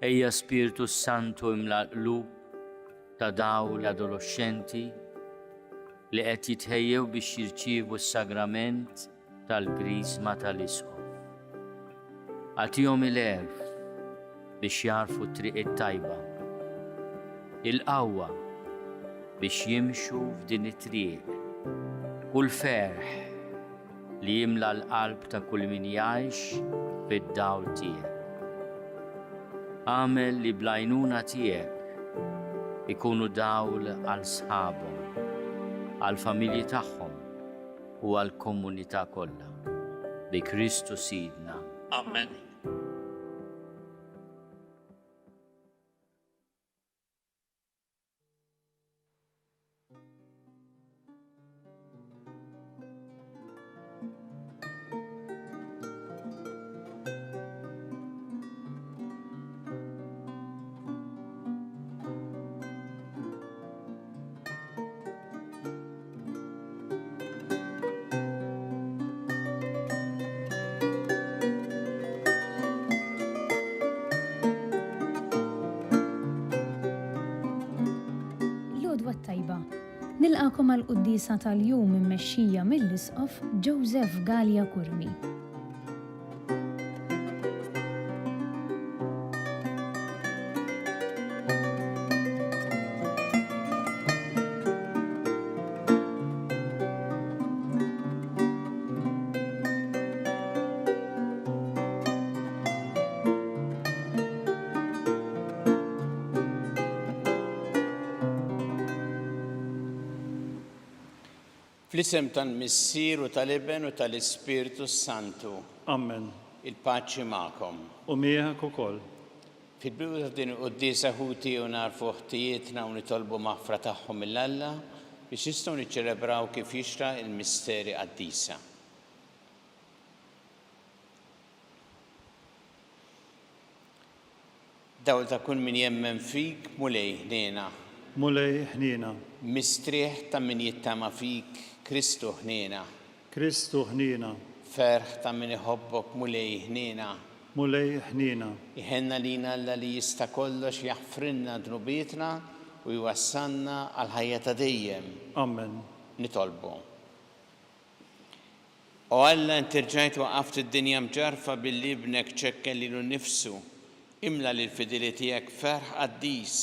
Ejja Spirtu s-Santu imla l-qlub ta' daw l-adoloxxenti li qed jitħejjew biex jirċievu s-sagrament tal-Griżma tal-Isqof. Agħtihom il-għerf biex jagħrfu t-triq it-tajba, il-qawwa biex jimxu f'din it-triq u l-ferħ li jimla l-qalb ta' kull min jgħix fid-dawl tiegħek. Agħmel li bl-għajnuna tiegħek ikunu dawl għal sħabhom, għall-familji tagħhom u għall-komunità kollha. Bi Kristu Sidna. Amen. L-għodwa t-tajba. Nilqagħkom għall-quddiesa tal-jum immexxija mill-Isqof Joseph Galea Curmi. Fl-isem tal-Missier u tal-Iben u tal-Ispirtu s-Santu. Amen. Il-paċi magħkom. U miegħek ukoll. Fil-bidu ta' din il-quddiesa ħuti u nagħrfu ħtijietna u nitolbu maħfra tagħhom lil Alla biex nistgħu niċċelebraw kif jixraq il-misteri qaddisa. Dawl ta' kull min jemmen fik, Mulej, ħniena. Mulej, ħniena. Mistrieħ ta' min jittama fik, Kristu, ħniena. Kristu, ħniena. Ferħ ta' min iħobbok, Mulej, ħniena. Mulej, ħniena. Iħenn għalina Alla li jista' kollox jaħfrilna dnubietna u jwassalna għall-ħajja ta' dejjem. Amen. Nitolbu. O Alla, inti rġajt waqqaft id-dinja mġarrfa billi Ibnek ċekken lilu nnifsu. Imla lill-fidili tiegħek b'ferħ qaddis,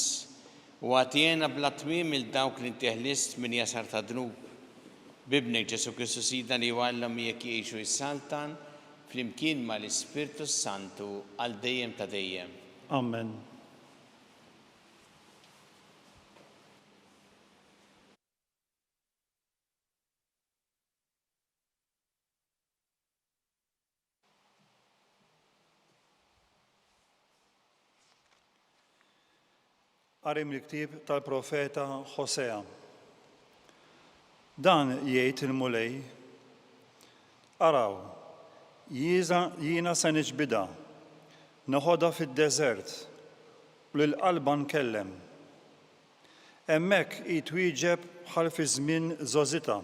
u agħti hena bla tmiem lil dawk li inti ħlist minn jasar tad-dnub. B'Ibnek Ġesù Kristu Sidna li hu Alla u miegħek jgħix u jsaltan, flimkien ma' l-Ispirtu s-Santu, għal dejjem ta' dejjem. Amen. Qari mill-ktieb tal-profeta Ħosea. Dan jgħid il-Mulej, Araw, jiena se niġbidha, neħodha fid-deżert, u lil qalbha nkellem. Hemmhekk hi twieġeb bħal fi żmien żgħożitha,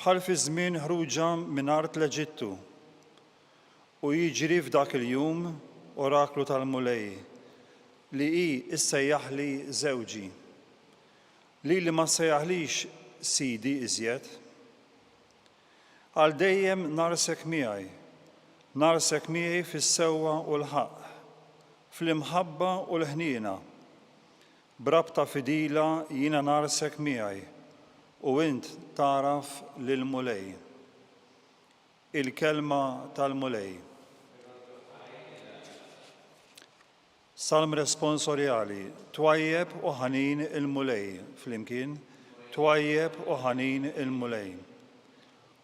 bħal fi żmien ħruġha minn art l-Eġittu. U jiġri f'dak il-jum, oraklu tal-Mulej, li hi ssejjaħli żewġi. Lili ma ssejjaħlix sidi iżjed. Għal dejjem ngħarsek miegħi, ngħarsek miegħi fis-sewwa u l-ħaqq, fl-imħabba u l-ħniena. B'rabta fidila jiena ngħarsek miegħi, u int tagħraf lill-Mulej. Il-Kelma tal-Mulej. Salm Responsorjali, Twajjeb u ħanin il-Mulej, flimkien, Twajjeb u ħanin il-Mulej.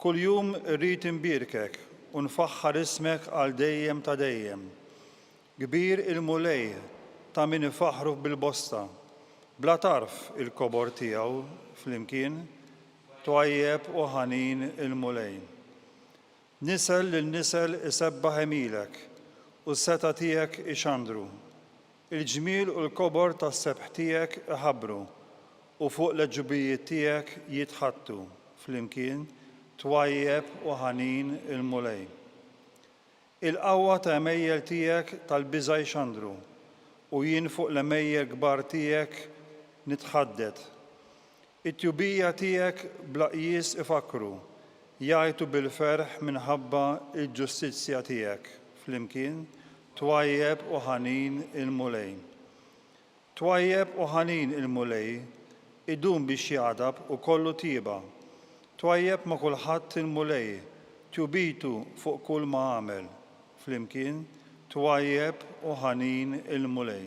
Kuljum irrid inbierkek u nfaħħar ismek għal dejjem ta' dejjem. Kbir il-Mulej, ta' min ifaħħru bil-bosta, bla tarf il-kobor tiegħu, flimkien, Twajjeb u ħanin il-Mulej. Nisel lil nisel isebbaħ għemilek, u s-setgħa tiegħek ixandru. Il-ġmiel u l-kobor tas-sebħ tiegħek iħabbru, u fuq l-għeġubijiet tiegħek jitħaddtu, flimkien, twajjeb u ħanin il-Mulej. Il-qawwa ta' għemejjel tiegħek tal-biża' jxandru. U jien fuq l-għemejjel kbar tiegħek nitħaddet. It-tjubija tiegħek bla qjies ifakkru, jgħajtu bil-ferħ minħabba l-ġustizzja tiegħek, flimkien, twajjeb u ħanin il-Mulej. Twajjeb u ħanin il-Mulej, idum biex jagħdab u kollu tjieba. Twajjeb ma' kulħadd il-Mulej, tjubitu fuq kull ma għamel. Flimkien, Twajjeb u ħanin il-Mulej.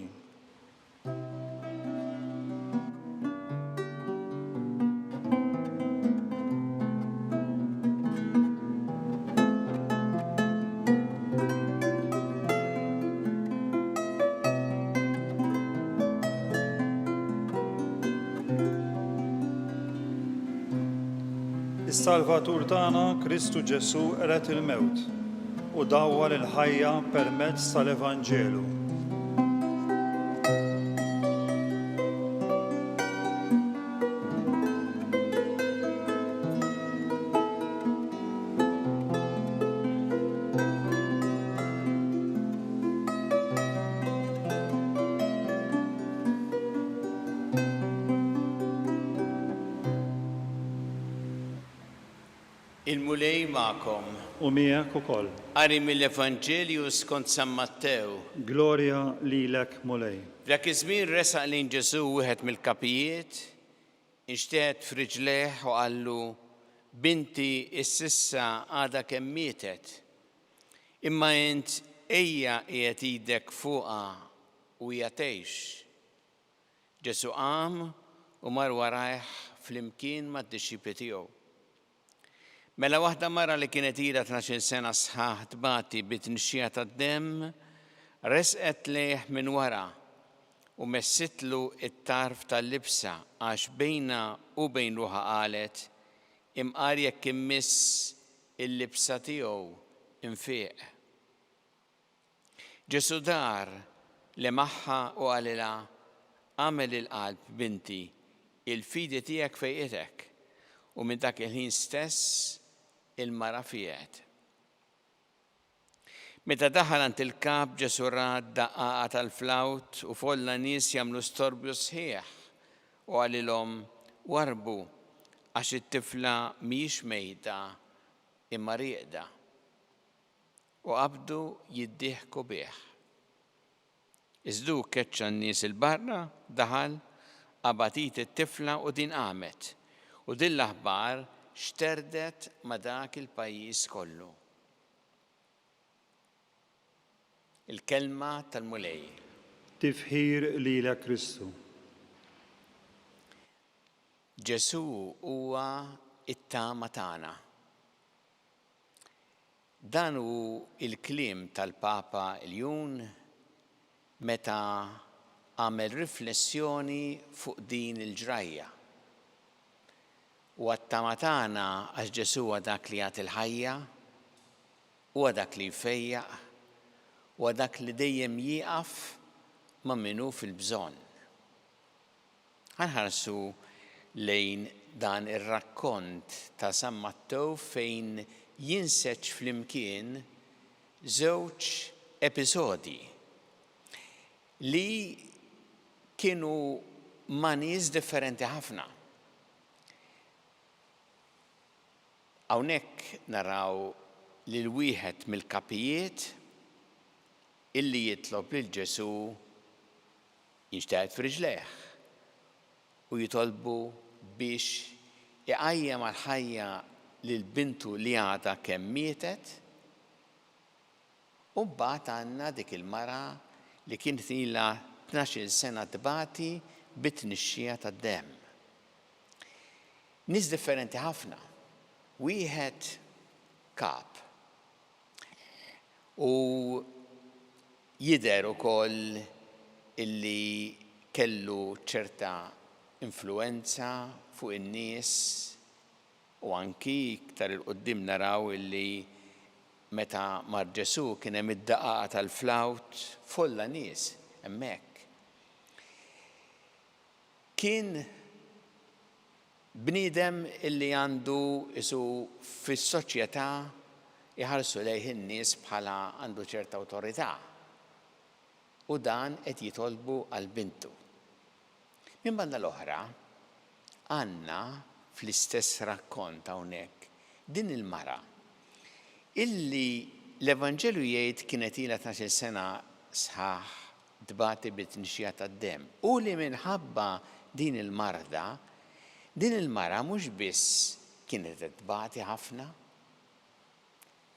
Is-Salvatur tagħna, Kristu Ġesù, qered il-mewt u dawwal il-ħajja permezz tal-Evanġelu. Il-Mulej magħkom. U miegħek ukoll. Qari mill-Evanġelju skont San Mattew. Glorja lilek, Mulej. F'dak iż-żmien resaq lejn Ġesù wieħed mill-kapijiet, inxteħet f'riġlejh u qallu, Binti ississa għadha kemm mietet. Imma int ejja qiegħed idek fuqha u hija tgħix. Ġesù qam u mar warajh flimkien mad-dixxipli tiegħu. Mela waħda mara li kienet ilha 12-il sena sħaħ tbati bi tnixxija tad-demm, resqet lejh minn wara u messitlu t-tarf tal-libsa għax bejnha u bejn ruħha qalet, Imqar jekk immiss il-libsa tiegħu nfiq. Ġesù dar lemagħha u qalilha, Agħmel il-qalb, binti, il-fidi tiegħek fejqitek. U minn dak il-ħin stess il-mara fieqet. Meta daħal għand il-kap, Ġesù ra d-daqqaqa tal-flawt u folla nies jagħmlu storbju sħiħ, u qalilhom, Warrbu, għax it-tifla mhijiex mejta, imma rieqda. U qabdu jiddieħku bih. Iżda hu keċċa n-nies 'il barra, daħal, qabad id it-tifla u din qamet. U din l-aħbar xterdet ma' dak il-pajjiż kollu. Il-Kelma tal-Mulej. Tifħir lilek Kristu. Ġesù huwa t-tama tagħna. Dan hu l-kliem tal-Papa Ljun meta għamel riflessjoni fuq din il-ġrajja. Huwa t-tama tagħna għax Ġesù huwa dak li jagħti l-ħajja, huwa dak li jfejjaq, huwa dak li dejjem jieqaf ma' min hu fil-bżonn. Ħa nħarsu lejn dan ir-rakkont ta' San Mattew fejn jinseġ flimkien żewġ episodji li kienu ma' nies differenti ħafna. Hawnhekk naraw lil wieħed mill-kapijiet illi jitlob lil Ġesù jinxteħet f'riġlejh u jitolbu biex iqajjem għall-ħajja lil bintu li għadha kemm mietet. U mbagħad għandna dik il-mara li kienet ilha 12-il sena tbati bi tnixxija tad-demm. Nies differenti ħafna. Wieħed kap. U Jidher ukoll illi kellu ċerta influwenza fuq in-nies u anki iktar 'il quddiem naraw illi meta mar Ġesù kien hemm id-daqqaqa tal-flawt folla nies hemmhekk. Kien Bniedem illi għandu qisu fis-soċjetà jħarsu lejh in-nies bħala għandu ċerta awtorità. U dan qed jitolbu għal bintu. Minn banda l-oħra, għandna fl-istess rakkont hawnhekk din il-mara illi l-Evanġelju jgħid kienet ilha 12-il sena sħaħ tbati bit-tnixxija tad-demm u li minħabba din il-marda, din il-mara mhux biss kienet qed tbati ħafna,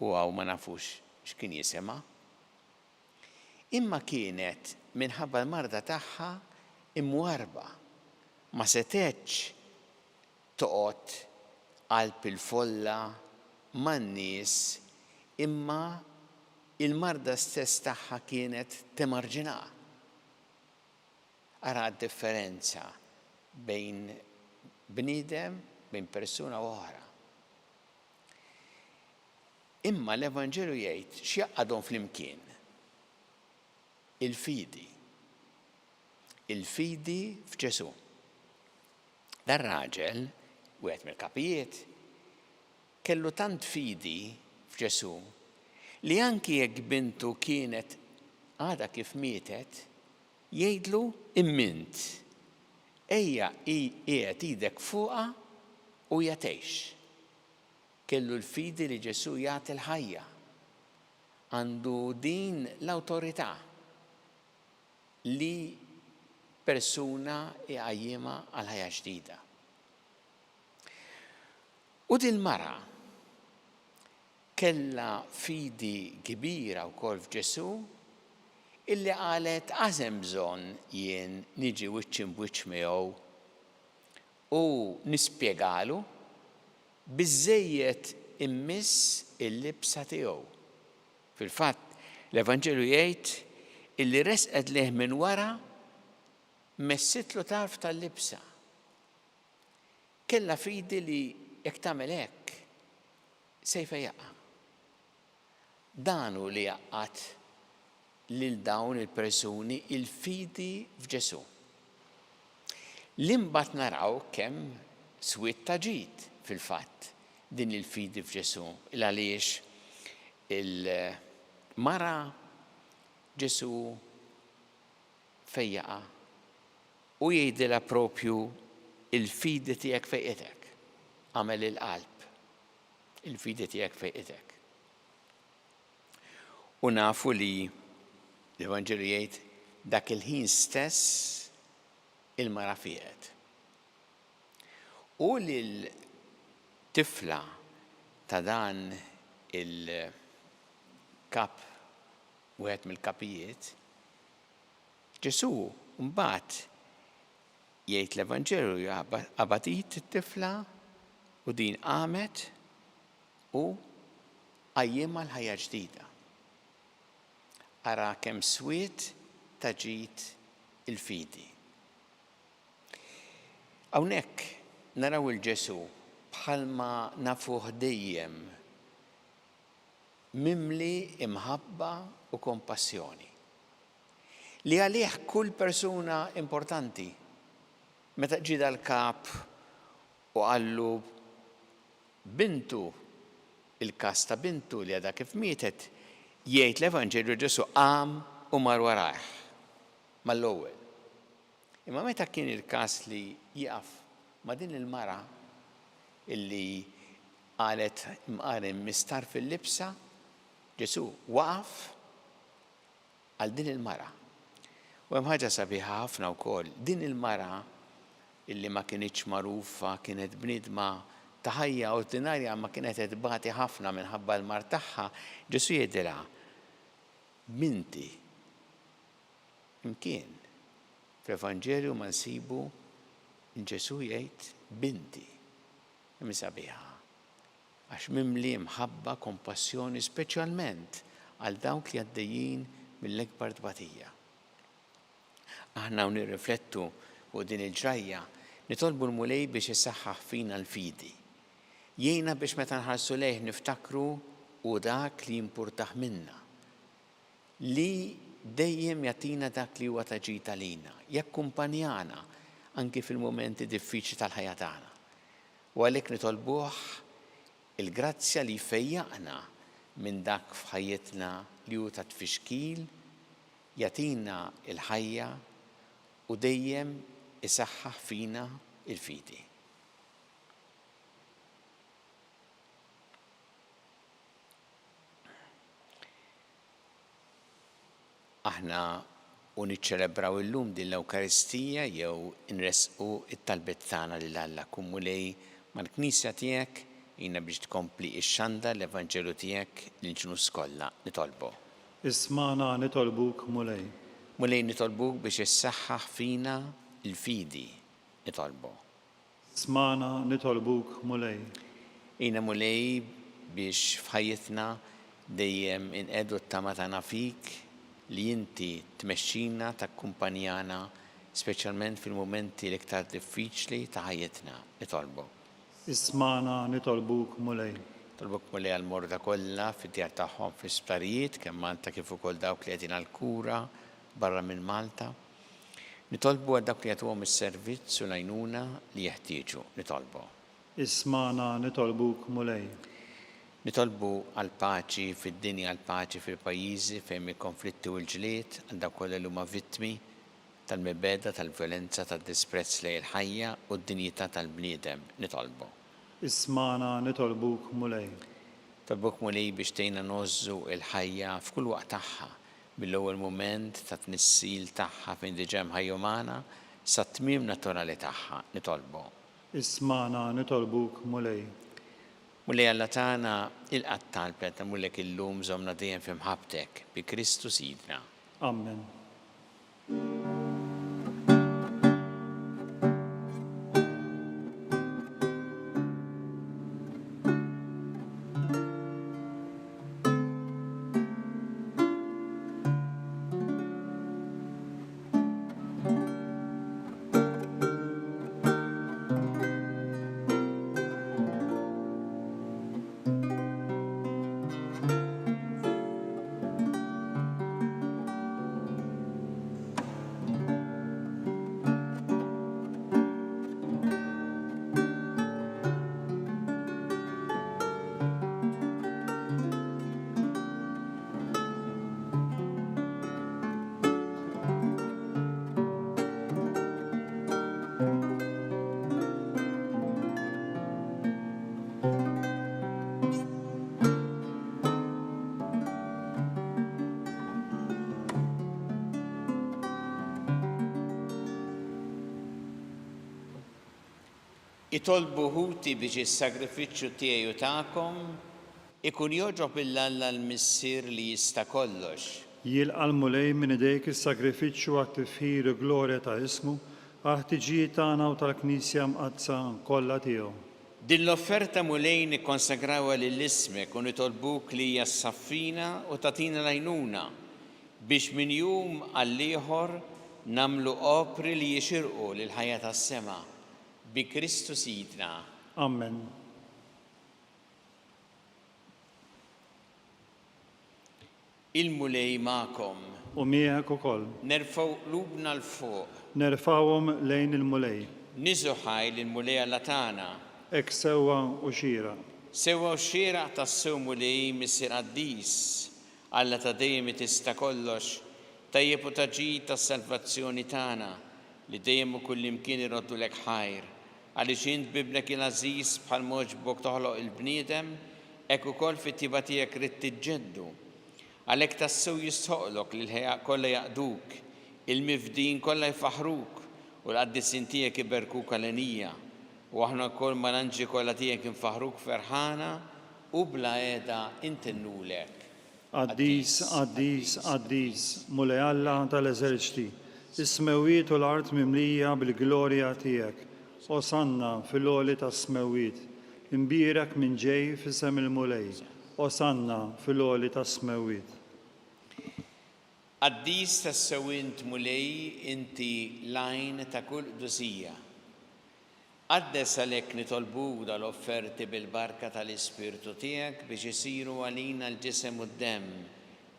u hawn ma nafux x'kien jisimha, imma kienet minħabba l-marda tagħha imwarrba, ma setgħetx toqgħod qalb il-folla man-nies imma l-marda stess tagħha kienet temarġinaha. Ara d-differenza bejn bniedem, bejn persuna u oħra. Imma l-Evanġelju jgħid x'jgħaqqadhom flimkien? Il-fidi. Il-fidi f'Ġesù. Dar-raġel, wieħed mill-kapijiet, kellu tant fidi f'Ġesù li anki jekk bintu kienet għadha kif mietet, jgħidlu immint, ejja qiegħed idek fuqha u hija tgħix. Kellu l-fidi li Ġesù jagħti l-ħajja. Għandu din l-awtorità li persuna jqajjimha għal ħajja ġdida. U dil-mara kellha fidi kbira wkoll f'Ġesù illi qalet għaż hemm bżonn jien niġi wiċċ imb'wiċċ miegħu u nispjegalu biżżejjed immiss il-libsa tiegħu. Fil-fatt, l-Evanġelju jgħid illi resqet lejh minn wara, messitlu tarf tal-libsa. Kellha fidi li jekk tagħmel hekk, se jfejjaqha. Dan hu li jgħaqqad lil dawn il-persuni il-fidi f'Ġesù. Li mbagħad naraw kemm swiet ta' ġid fil-fatt din il-fidi f'Ġesù, il għaliex il-mara Ġesù fejjaqha u jgħidilha propju il-fidi tiegħek fejqitek. Għamel il-qalb. Il-fidi tiegħek fejqitek. U nafu li l-Evanġelju jgħid dak il-ħin stess il-mara fieqet. U lil tifla ta' dan il-kap, wieħed mill-kapijiet, Ġesù mbagħad jgħid l-Evanġelju qabad id it-tifla u din qamet u qajjimha l-ħajja ġdida. Ara kemm swiet ta' ġid il-fidi. Hawnhekk naraw 'il Ġesù bħalma nafuh dejjem mimli imħabba u kompassjoni, li għalih kull persuna importanti. Meta ġie dal-kap u qallu bintu, il-każ ta' bintu li għadha kif mietet, jgħid l-Evanġelju Ġesù qam u mar warajh mal-ewwel. Imma meta kien il-każ li jieqaf ma' din il-mara illi qalet imqar immiss tarf il-libsa, Ġesù waqaf għal din il-mara. U hemm ħaġa sabiħa ħafna wkoll, din il-mara illi ma kinitx magħrufa, kienet bniedma ta' ħajja ordinarja ma kienet qed tbati ħafna minħabba l-mard tagħha, Ġesù jgħidilha, Binti, Imkien fl-Evanġelju ma nsibu 'l Ġesù jgħid binti. Kemm hi sabiħa! Għax mimli mħabba, kompassjoni speċjalment għal dawk li għaddejjin mill-ikbar tbatija. Aħna u nirriflettu fuq din il-ġrajja, nitolbu l-Mulej biex isaħħaħ fina l-fidi. Jgħinna biex meta nħarsu lejh niftakru hu dak li jimpurtah minna. Li dejjem jagħtina dak li huwa ta' ġid għalina, jakkumpanjana anki fil-mumenti diffiċli tal-ħajja tagħna. U għalhekk nitolbuh il-grazzja li jfejjaqna minn dak f'ħajjitna li hu ta' tfixkil. Jagħtina l-ħajja u dejjem isaħħaħ fina l-fidi. Aħna u niċċelebraw illum din l-Ewkaristija jew inressqu t-talbiet tagħna lil Alla, kun Mulej mal-Knisja tiegħek, għinna biex tkompli ixxandar l-Evanġelju tiegħek lill-ġnus kollha. Nitolbu. Ismagħna nitolbuk, Mulej. Mulej nitolbuk biex issaħħaħ fina l-fidi. Nitolbu. Smagħna nitolbuk, Mulej. Għinna Mulej biex f'ħajjitna dejjem inqiegħdu t-tama tagħna fik li inti tmexxina, takkumpanjana speċjalment fil-mumenti l-iktar diffiċli ta' ħajjitna. Nitolbu. Ismagħna nitolbuk, Mulej. Nitolbuk Mulej għall-morda kollha fid-djar tagħhom fl-isptarijiet kemm Malta kif ukoll dawk li qegħdin għall-kura barra minn Malta. Nitolbu għal dawk li jagħtuhom is-servizz u l-għajnuna li jeħtieġu. Nitolbu. Ismagħna nitolbuk, Mulej. Nitolbu għall-paċi fid-dinja, għall-paċi fil-pajjiżi fejn hemm il-konflitti u l-ġlied, għal dawk kollha li huma vittmi tal-mibegħda, tal-vjolenza, tad-disprezz lejn il-ħajja u d-dinjità tal-bniedem. Nitolbu. Ismagħna nitolbuk, Mulej. Nitolbuk, Mulej, biex tgħinna ngħożżu l-ħajja f'kull waqt tagħha, mill-ewwel mument tat-tnissil tagħha fejn diġà hemm ħajja umana, sat-tmiem naturali tagħha. Nitolbu. Ismagħna nitolbuk, Mulej. Mulej Alla tagħna, ilqa' t-talb li qed nagħmlulek illum, żommna dejjem fi mħabbtek, bi Kristu Sidna. Ammen. Itolbu ħuti biex is-sagrifiċċju tiegħi u tagħkom ikun jogħġob lil Alla l-Missier li jista' kollox. Jilqa' l-Mulej minn idejk is-sagrifiċċju għat-tifħir u glorja ta' ismu, għall-ħtiġijiet tagħna u tal-Knisja Mqaddsa kollha tiegħu. Din l-offerta, Mulej, nikkonsagrawha lil ismek u nitolbuk li hija ssaffina u tagħtina l-għajnuna biex minn jum għall-ieħor nagħmlu opri li jixirqu lill-ħajja tas-sema, bi Kristu Sidna. Ammen. Il-Mulej magħkom. U miegħek ukoll. Nerfgħu qlubna 'l fuq. Nerfgħuhom lejn il-Mulej. Niżgħu ħajr lill-Mulej Alla tagħna. Hekk sewwa u xieraq. Sewwa u xieraq tassew Mulej, Missier qaddis, Alla ta' dejjem li tista' kollox, tajjeb u ta' ġid għas-salvazzjoni tagħna, li dejjem u kullimkien irroddulek ħajr, għaliex int b'Ibnek il-għażiż bħalma għoġbok toħloq il-bniedem, hekk ukoll fit-tjieba tiegħek ridt iġġeddu. Għalhekk tassew jistħoqqlok li l-ħejaq kollha jaqduk, il-mifdijin kollha jfaħħruk, u l-qaddisin tiegħek iberkuk għalenija. U aħna wkoll mal-anġli kollha tiegħek infaħħruk ferħana u bla heda intennulek. Qaddis, qaddis, qaddis, Mulej Alla tal-eżerċti, is-smewwiet u l-art mimlija bil-glorja tiegħek. Osanna fil-għoli tas-smewwiet. Imbierek min ġej f'isem il-Mulej. Osanna fil-għoli tas-smewwiet. Qaddis tassew int, Mulej, inti l-għajn ta' kull qdusija. Qaddes għalhekk nitolbuk dal-offerti bil-barka tal-Ispirtu tiegħek biex isiru għalina l-ġisem u d-demm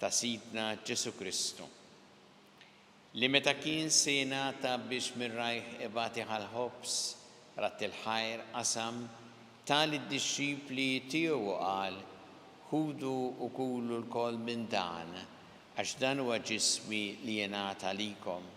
ta' Sidna Ġesù Kristu, li meta kien se jingħata biex minn rajh ibati ħa l-ħobż, radd il-ħajr, qasam, ta lid-dixxipli tiegħu u qal, Ħudu u kulu lkoll minn dan,. għax dan huwa ġismi li jingħata għalikom.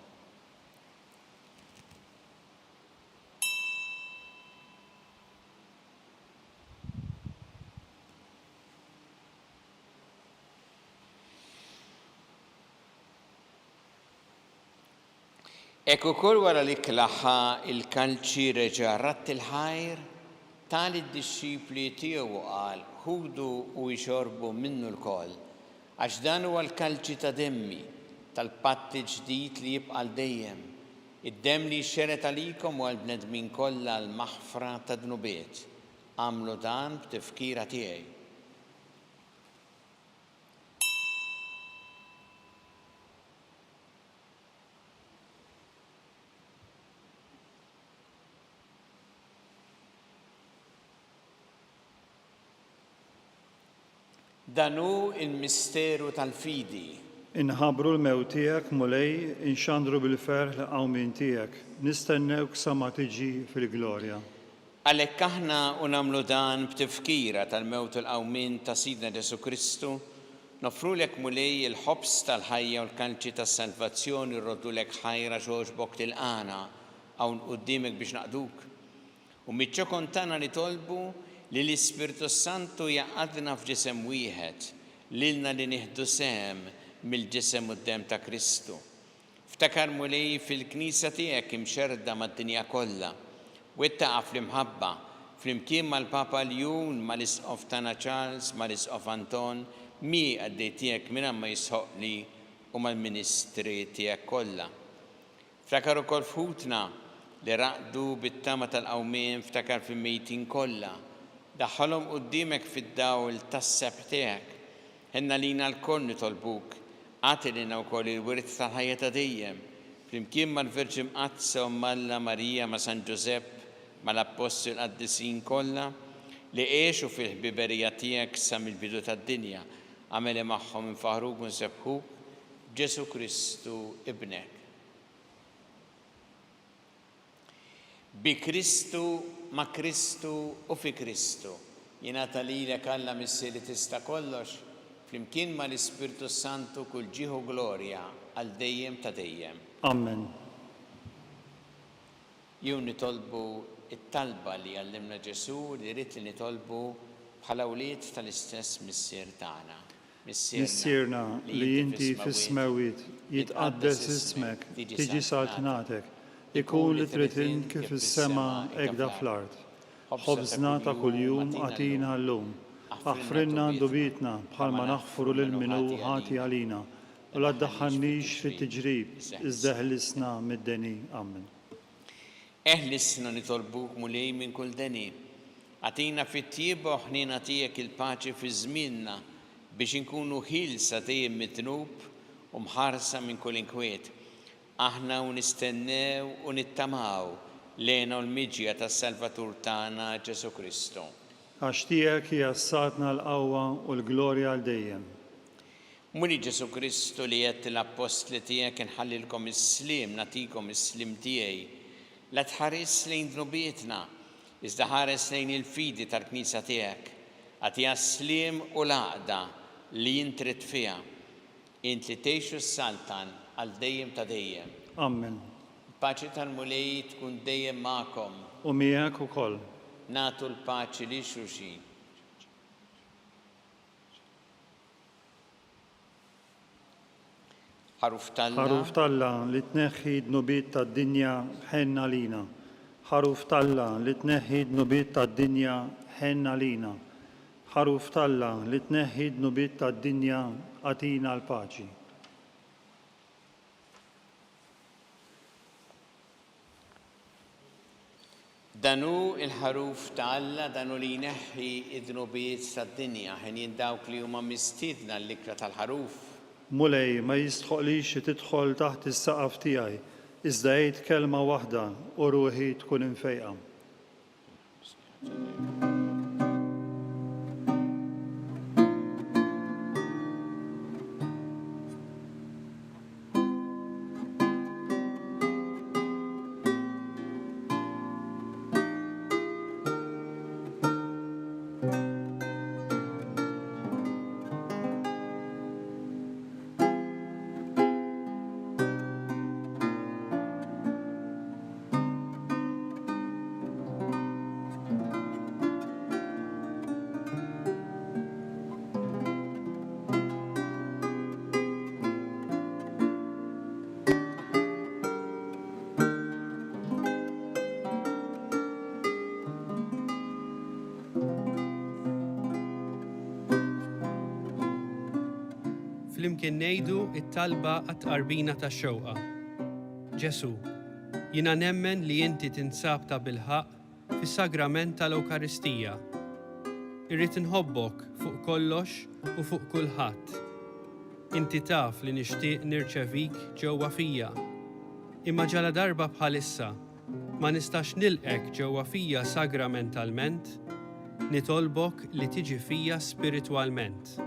Hekk ukoll wara li klaħa l-kalċi reġa' radd il-ħajr, ta lid-dixxipli tiegħu u qal, Ħudu u ixorbu minnu lkoll, għax dan huwa l-kalċi ta' demmi, tal-patt il-ġdid li jibqa' għal dejjem, id-demm li jxerred għalikom u għall-bnedmin kollha għall-maħfra tad-dnubiet. Agħmlu dan b'tifkira tiegħi. Dan hu l-misteru tal-fidi. Inħabbru l-mewt tiegħek, Mulej, inxandru bil-ferħ l-qawmien tiegħek, nistennewk sa ma tiġi fil-glorja. Għalhekk aħna u nagħmlu dan b'tifkira tal-mewt u l-qawmien ta' Sidna Ġesù Kristu, noffrulek Mulej il-ħobż tal-ħajja u l-kalċi tas-salvazzjoni u rroddulek ħajr għax għoġbok tilqagħna hawn quddiemek biex naqduk. U miċ-ċokon tagħna nitolbu li l-Ispirtu s-Santu jgħaqqadna f'ġisem wieħed, lilna li nieħdu sehem mill-ġisem u d-demm ta' Kristu. Ftakar, Mulej, fil-Knisja tiegħek imxerrda mad-dinja kollha. Wettaqha fl-imħabba, flimkien mal-Papa Ljun, mal-Isqof tagħna Charles, mal-Isqof Anton, miegħi qaddej tiegħek mingħajr ma jistħoqqli u mal-ministri tiegħek kollha. Ftakar ukoll f'ħutna li raqdu bit-tama tal-qawmien, ftakar fil-mejtin kollha. Daħħalhom quddiemek fid-dawl tas-sebħ tiegħek. Ħenn għalina lkoll nitolbuk, agħti lilna wkoll il-wirt tal-ħajja ta' dejjem, flimkien mal-Verġni Mqaddsa Omm Alla Marija, ma' San Ġużepp, mal-Appostli u l-qaddisin kollha, li għexu fil-ħbiberija tiegħek sa mill-bidu tad-dinja. Agħmel li magħhom infaħħruk u nsebbħuk b'Ġesù Kristu Ibnek. Bi Kristu, ma' Kristu u fi Kristu, jingħata lilek Alla Missier li tista' kollox, flimkien ma' l-Ispirtu s-Santu kull ġieħ u glorja għal dejjem ta' dejjem. Ammen. Jew nitolbu t-talba li għallimna Ġesù li ried li nitolbu bħala wlied tal-istess Missier tagħna. Missierna li inti fis-smewwiet, jitqaddes ismek, tiġi saltnatek, ikun li trid int kif fis-sema hekda fl-art. Ħobżna ta' kuljum agħtina llum. Aħfrilna dnubietna bħalma naħfru lil min hu ħati għalina, u la ddaħħalnix fit-tiġrib, iżda eħlisna mid-deni. Ammen. Eħlisna nitolbuk, Mulej, minn kull deni. Agħtina fit-tjieba u ħniena tiegħek il-paċi fi żmienna biex inkunu ħielsa dejjem mid-dnub u mħarsa minn kull inkwiet, aħna u nistennew u nittamaw l-hena u l-miġja tas-Salvatur tagħna Ġesù Kristu. Għax tiegħek hija s-saltna l-qawwa u l-glorja għal dejjem. Mulej Ġesù Kristu li għedt lill-appostli tiegħek inħallilkom is-sliem nagħtikom is-sliem tiegħi, la tħarisx lejn dnubietna, Iżda ħares lejn il-fidi tal-Knisja tiegħek, agħtiha s-sliem u l-għaqda li int trid fiha, int li tgħix u ssaltan għal dejjem ta' dejjem. Ammen. Il-paċi tal-Mulej tkun dejjem magħkom. U miegħek ukoll. Nagħtu l-paċi lil xulxin. Ħaruf t'Alla. Ħaruf t'Alla li tneħħi d-dnubiet tad-dinja, ħenn għalina. Ħaruf t'Alla li tneħħi d-dnubiet tad-dinja, ħenn għalina. Ħaruf t'Alla li tneħħi d-dnubiet tad-dinja, agħtina l-paċi. Dan hu l-Ħaruf ta' Alla, dan hu li jneħħi d-dnubiet tad-dinja. Henjin dawk li huma mistiedna għall-ikla tal-Ħaruf. Mulej, ma jistħoqlix li tidħol taħt is-saqaf tiegħi, iżda għid kelma waħda u ruħi tkun imfejqa. Flimkien ngħidu t-talba għat-tqarbina tax-xewqa. Ġesù, jiena nemmen li inti tinsab tabilħaqq fis-sagrament tal-Ewkaristija. Irrid inħobbok fuq kollox u fuq kulħadd. Inti taf li nixtieq nirċevik ġewwa fija. Imma ġaladarba bħalissa ma nistax nilqgħek ġewwa fija sagramentalment, nitolbok li tiġi fija spiritwalment.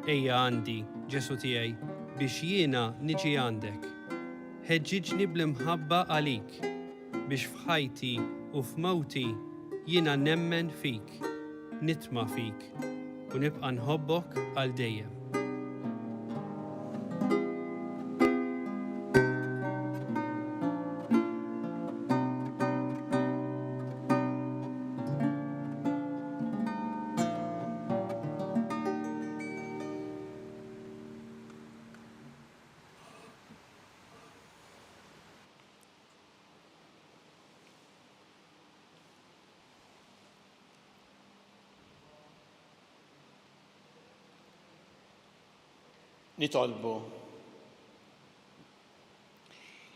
Ejja għandi, Ġesù tiegħi, biex jiena niġi għandek. Ħeġġiġni bl-imħabba għalik, biex f'ħajti u f'mewti jiena nemmen fik, nitma' fik, u nibqa' nħobbok għal dejjem. Nitolbu.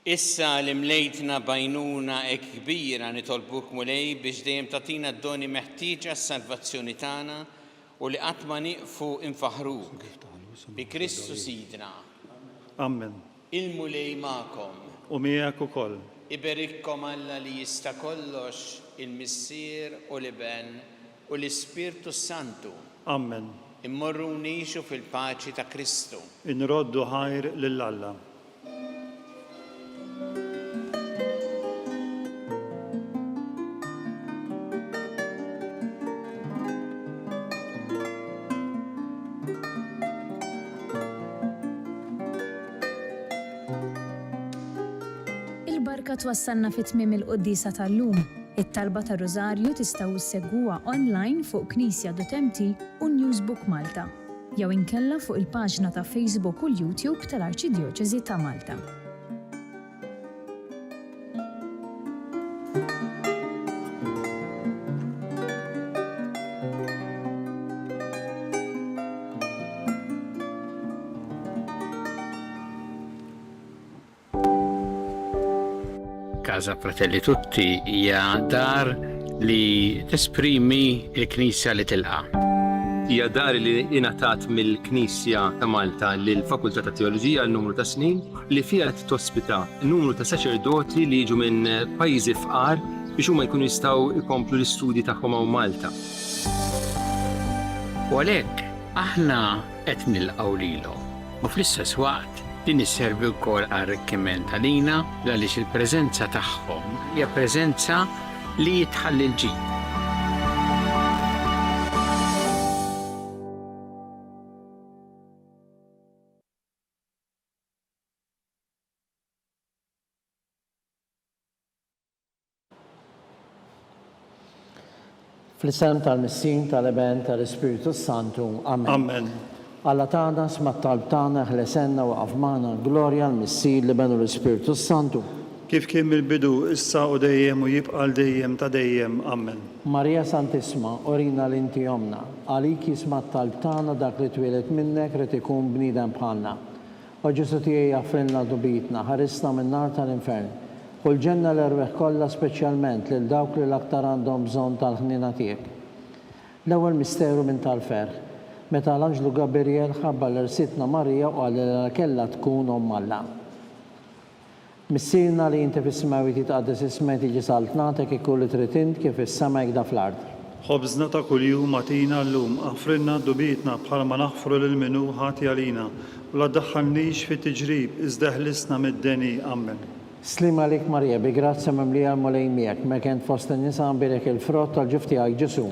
Issa li mlejtna b'għajnuna hekk kbira nitolbuk Mulej biex dejjem tagħtina d-doni meħtieġa għas-salvazzjoni tagħna u li qatt ma nieqfu nfaħħruk. Bi Kristu Sidna. Ammen. Il-Mulej magħkom. U miegħek ukoll. Iberikkom Alla li jista' kollox, il-Missier u l-Iben u l-Ispirtu s-Santu. Ammen. Immorru u ngħixu fil-paċi ta' Kristu. Inroddu ħajr lil Alla. Il-barka twassalna fi tmiem il-quddiesa tal-lum. It-talba tar-Rużarju tistgħu ssegwuha online fuq knisja.mt u Newsbook Malta. Jew inkella fuq il-paġna ta' Facebook u l-YouTube tal-Arċidjoċesi ta' Malta. Casa Fratelli Tutti hija dar li tesprimi l-Knisja li tilqa'. Hija dar li ingħatat mill-Knisja ta' Malta lill-Fakultà ta' Teoloġija għal numru ta' snin li fiha qed tospita numru ta' saċerdoti li jiġu minn pajjiżi fqar biex huma jkunu jistgħu jkomplu l-istudji tagħhom hawn Malta. U għalhekk aħna qed nilqgħu lilhom u fl-istess waqt din isservi wkoll arrikkiment għalina għaliex il-preżenza tagħhom hija preżenza li tħalli l-ġid. Fl-isem tal-Missien, tal-Iben, tal-Ispirtu s-Santu. Amen. Amen. Alla tagħna, sma' t-talb tagħna, eħlesenna u aqaf magħna. Glorja l-Missier, l-Iben u l-Ispirtu s-Santu. Kif kien mill-bidu, issa u dejjem u jibqa' għal dejjem ta' dejjem. Amen. Marija Santissma, urina li inti Ommna. Għalik jisma' t-talb tagħna dak li twieled minnek ried ikun bniedem bħalna. O Ġesù tiegħi aħfrilna dnubietna, ħarisna min-nar tal-infern. Ħu l-ġenna l-erwieħ kollha speċjalment lil dawk li l-aktar għandhom bżonn tal-ħniena tiegħek. L-ewwel misteru minn tal-ferħ, meta l-anġlu Gabirjel ħabbar lil Sidtna Marija u qalilha li kellha tkun Omm Alla. Missierna li inti fis-smewwiet jitqaddes ismek tiġi saltnatek ikun li trid int kif fis-sema hekk da fl-art. Ħobżna ta' kuljum agħtina llum, aħfrilna dnubietna bħalma naħfru lil min hu ħati għalina, u la ddaħħalnix fit-tiġrib, iżda eħlisna mid-deni. Ammen. Sliem għalik Marija, bi grazzja mimlija l-Mulej miegħek, mek int fost in-nisa mbierek il-frott tal-ġuf tiegħek Ġesù.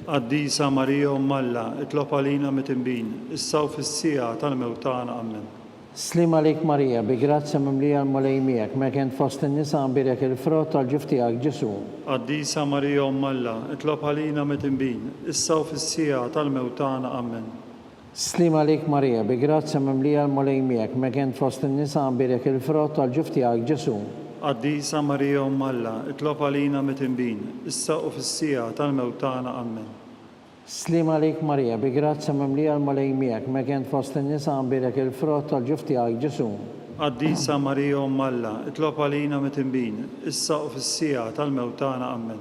Qaddisa Marija Omm Alla, itlob għalina mitinbin, issa u fis-siegħa tal-mewt tagħna. Ammen. Sliem għalik Marija, bi grazzja mimlija l-Mulej miegħek, mek int fost in-nisa mbierek il-frott tal-ġuf tiegħek Ġesù. Qaddisa Marija Omm Alla, itlob għalina midinbin, issa u fis-siegħa tal-mewt tagħna. Ammen. Sliem għalik Marija, bi grazzja mimlija l-Mulej miegħek, mek int fost in-nisa mbierek il-frott tal-ġuf tiegħek Ġesù. Qaddisa Marija Omm Alla, itlob għalina midinbin, issa u fis-siegħa tal-mewt tagħna. Ammen. Sliem għalik Marija, bi grazzja mimlija l-Mulej miegħek, megħen fost in-nisa mbierek il-frott tal-ġuf tiegħek Ġesù. Qaddisa Marija Omm Alla, itlob għalina mitinbin, issa u fis-siegħa tal-mewt tagħna. Ammen.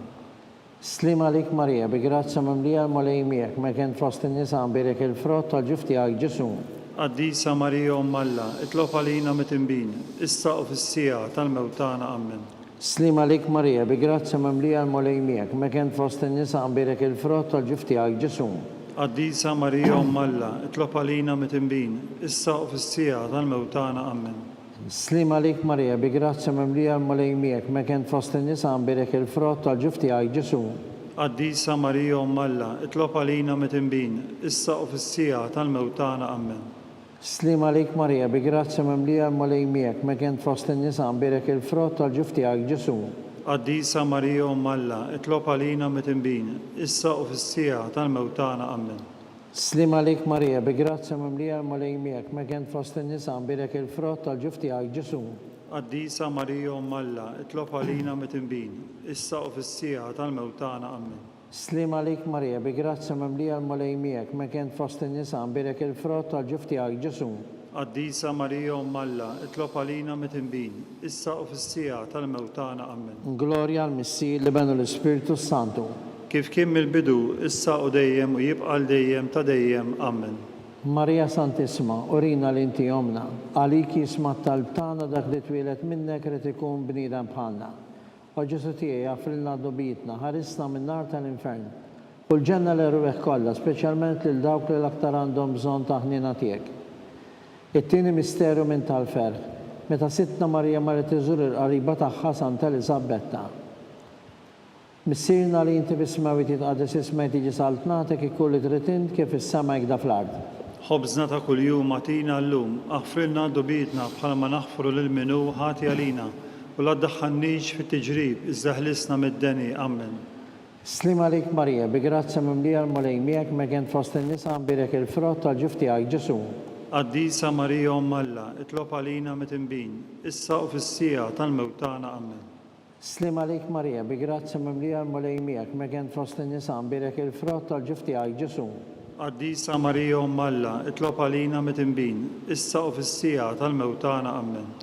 Sliem għalik Marija, bi grazzja mimlija l-Mulej miegħek, megħen fost in-nisa mbierek il-frott tal-ġuf tiegħek Ġesù. Qaddisa Marija Omm Alla, itlob għalina mitinbin, issa u fis-siegħa tal-mewt tagħna. Ammen. Sliem għalik Marija, bi grazzja mimlija l-Mulej miegħek, megħen fost in-nisa mbierek il-frott tal-ġuf tiegħek Ġesù. Qaddisa Marija Omm Alla, itlob għalina mitinbin, issa u fis-siegħa tal-mewt tagħna. Ammen. Sliem għalik Marija, bi grazzja mimlija l-Mulej miegħek, megħen fost in-nisa mbierek il-frott tal-ġuf tiegħek Ġesù. Qaddisa Marija Omm Alla, itlob għalina mitinbin, issa u fis-siegħa tal-mewt tagħna. Ammen. Sliem għalik Marija, bi grazzja mimlija l-Mulej miegħek, megħen fost in-nisa mbierek il-frott tal-ġuf tiegħek Ġesù. Qaddisa Marija Omm Alla, itlob għalina mitinbin, issa u fis-siegħa tal-mewt tagħna. Ammen. Sliem għalik Marija, bi grazzja mimlija l-Mulej miegħek, megħen fost in-nisa mbierek il-frott tal-ġuf tiegħek Ġesù. Qaddisa Marija Omm Alla, itlob għalina mitinbin, issa u fis-siegħa tal-mewt tagħna. Ammen. Sliem għalik Marija, bi grazzja mimlija l-Mulej miegħek, megħen fost in-nisa mbierek il-frott tal-ġuf tiegħek Ġesù. Qaddisa Marija Omm Alla, itlob għalina mitinbin, issa u fis-siegħa tal-mewt tagħna. Ammen. Glorja għall-Missier, l-Iben u l-Ispirtu s-Santu. Kif kien mill-bidu, issa u dejjem u jibqa' għal dejjem ta' dejjem. Ammen. Marija Santissima, urina li inti Ommna. Għalik jisma' t-talb tagħna dak li twieled minnek ried ikun bniedem bħalna. O Ġesù tiegħi, aħfrilna dnubietna, ħarisna min-nar tal-infern, u l-ġenna l-erwieħ kollha, speċjalment lil dawk li l-aktar għandhom bżonn tal-ħniena tiegħek. It-tieni misteru minn tal-ferħ, meta Sidtna Marija marret iżżur il-qariba tagħha Santa Eliżabbetta. Missierna li inti fis-smewwiet jitqaddes ismek tiġi saltnatek ikun li trid int kif fis-sema hekda fl-art. Ħobżna ta' kuljum agħtina llum, aħfrilna dnubietna bħalma naħfru lil min hu ħati għalina, U la ddaħħalnix fit-tiġrib, iżda ħlisna mid-deni. Ammen. Sliem għalik Marija, bi grazzja mimlija l-Mulej miegħek, megħen fost in-nisa mbierek il-frott tal-ġuf tiegħek Ġesù. Qaddisa Marija Omm Alla, itlob għalina mitinbin, issa u fis-siegħa tal-mewt tagħna. Ammen. Sliem għalik Marija, bi grazzja mimlija l-Mulej miegħek, megħen fost in-nisa mbierek il-frott tal-ġuf tiegħek Ġesù. Qaddisa Marija Omm Alla, itlob għalina mitinbin, issa u fis-siegħa tal-mewt tagħna. Ammen.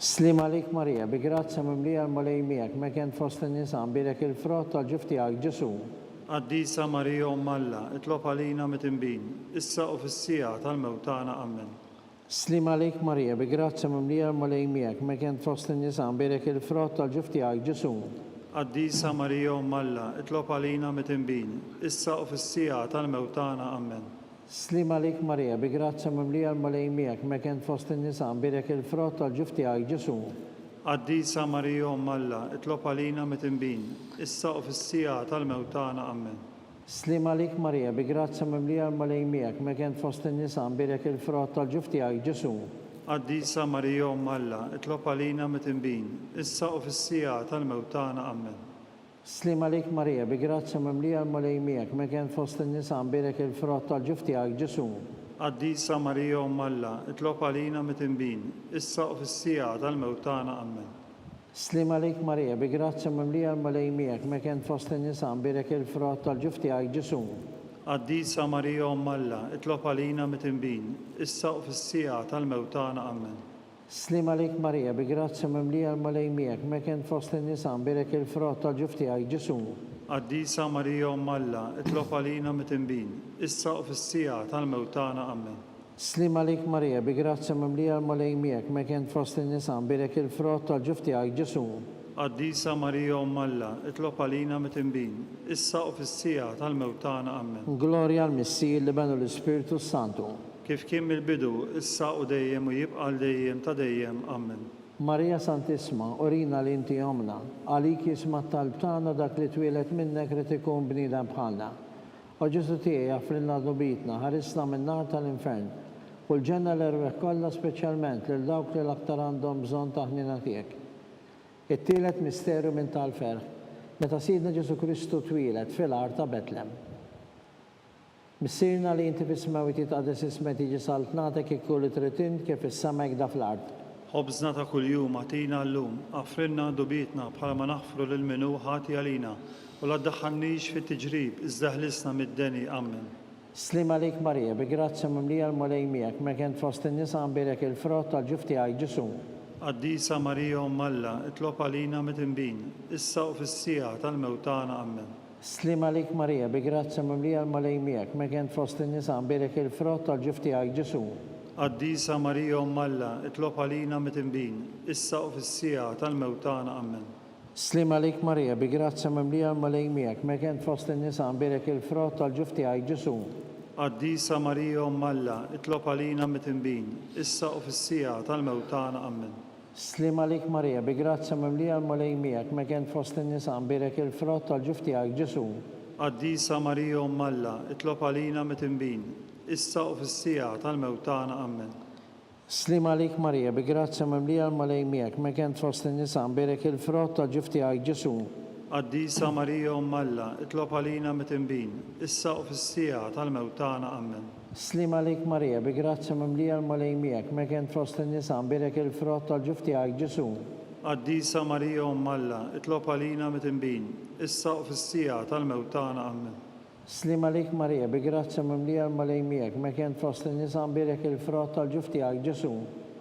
Sliem għalik Marija, bi grazzja mimlija l-Mulej miegħek, megħen fost in-nisa, mbierek il-frott tal-ġuf tiegħek, Ġesù. Qaddisa Marija Omm Alla, itlob għalina mitinbin, issa u fis-siegħa tal-mewt tagħna. Ammen. Sliem għalik Marija, bi grazzja mimlija l-Mulej miegħek, megħen fost in-nisa, mbierek il-frott tal-ġuf tiegħek, Ġesù. Qaddisa Marija Omm Alla, itlob għalina mitinbin, issa u fis-siegħa tal-mewt tagħna. Ammen. Sliem għalik Marija, bi grazzja mimlija l-Mulej miegħek, megħen fost in-nisa, mbierek il-frott tal-ġuf tiegħek, Ġesù. Qaddisa Marija Omm Alla, itlob għalina mitinbin, issa u fis-siegħa tal-mewt tagħna. Ammen. Sliem għalik Marija, bi grazzja mimlija l-Mulej miegħek, megħen fost in-nisa, mbierek il-frott tal-ġuf tiegħek, Ġesù. Qaddisa Marija Omm Alla, itlob għalina mitinbin, issa u fis-siegħa tal-mewt tagħna. Ammen. Sliem għalik Marija, bi grazzja mimlija l-Mulej miegħek, megħen fost in-nisa mbierek il-frott tal-ġuf tiegħek, Ġesù. Qaddisa Marija Omm Alla, itlob għalina mitinbin, issa u fis-siegħa tal-mewt tagħna. Ammen. Sliem għalik Marija, bi grazzja mimlija l-Mulej miegħek, megħen fost in-nisa mbierek il-frott tal-ġuf tiegħek, Ġesù. Qaddisa Marija Omm Alla, itlob għalina mitinbin, issa u fis-siegħa tal-mewt tagħna. Ammen. Sliem għalik Marija, bi grazzja mimlija l-Mulej miegħek, megħen fost in-nisa, mbierek il-frott tal-ġuf tiegħek, Ġesù. Qaddisa Marija Omm Alla, itlob għalina mitinbin, issa u fis-siegħa tal-mewt tagħna. Ammen. Sliem għalik Marija, bi grazzja mimlija l-Mulej miegħek, megħen fost in-nisa, mbierek il-frott tal-ġuf tiegħek, Ġesù. Qaddisa Marija Omm Alla, itlob għalina mitinbin, issa u fis-siegħa tal-mewt tagħna. Ammen. Glorja għall-Missier, l-Iben u l-Ispirtu s-Santu. Kif kien mill-bidu, issa u dejjem u jibqa' għal dejjem ta' dejjem. Ammen. Marija Santissma, urina li inti Ommna. Għalik jisma' t-talb tagħna dak li twieled minnek ried ikun bniedem bħalna. O Ġesù tiegħi aħfrilna dnubietna, ħarisna min-nar tal-infern, u l-ġenna l-erwieħ kollha speċjalment lil dawk li l-aktar għandhom bżonn tal-ħniena tiegħek. It-tielet misteru minn tal-ferħ, meta Sidna Ġesù Kristu twieled fil-għar ta' Betlem. Missierna li inti fis-smewwiet jitqaddes ismek tiġi saltnatek ikun li trid int kif fis-sema hekk da fl-art. Ħobżna ta' kuljum agħtina llum, aħfrilna dnubietna bħalma naħfru lil min hu ħati għalina, u. U la ddaħħalnix fit-tiġrib, iżda ħlisna mid-deni. Ammen. Sliem għalik Marija, bi grazzja mimlija l-Mulej miegħek, mekent fost in-nisa mbierek il-frott tal-ġuf tiegħek Ġesù. Qaddisa Marija Omm Alla, itlob għalina midinbin, issa u fis-siegħa tal-mewt tagħna. Ammen. Sliem għalik Marija, bi grazzja mimlija l-Mulej miegħek, mekent fost in-nisa mbierek il-frott tal-ġuf tiegħek Ġesù. Qaddisa Marija Omm Alla, itlob għalina midinbin, issa u fis-siegħa tal-mewt tagħna. Ammen. Sliem għalik Marija, bi grazzja mimlija l-Mulej miegħek, mekent fost in-nisa mbierek il-frott tal-ġuf tiegħek Ġesù. Qaddisa Marija Omm Alla, itlob għalina midinbin, issa u fis-siegħa tal-mewt tagħna. Ammen. Sliem għalik Marija, bi grazzja mimlija l-Mulej miegħek, mekent fost in-nisa mbierek il-frott tal-ġuf tiegħek Ġesù. Qaddisa Marija Omm Alla, itlob għalina midinbin, issa u fis-siegħa tal-mewt tagħna. Ammen. Sliem għalik Marija, bi grazzja mimlija l-Mulej miegħek, mekent fost in-nisa mbierek il-frott tal-ġuf tiegħek Ġesù. Qaddisa Marija Omm Alla, itlob għalina midinbin, issa u fis-siegħa tal-mewt tagħna. Ammen. Sliem għalik Marija, bi grazzja mimlija l-Mulej miegħek, mekent fost in-nisa mbierek il-frott tal-ġuf tiegħek Ġesù. Qaddisa Marija Omm Alla, itlob għalina midinbin, issa u fis-siegħa tal-mewt tagħna. Ammen. Sliem għalik Marija, bi grazzja mimlija l-Mulej miegħek, mekent fost in-nisa mbierek il-frott tal-ġuf tiegħek Ġesù.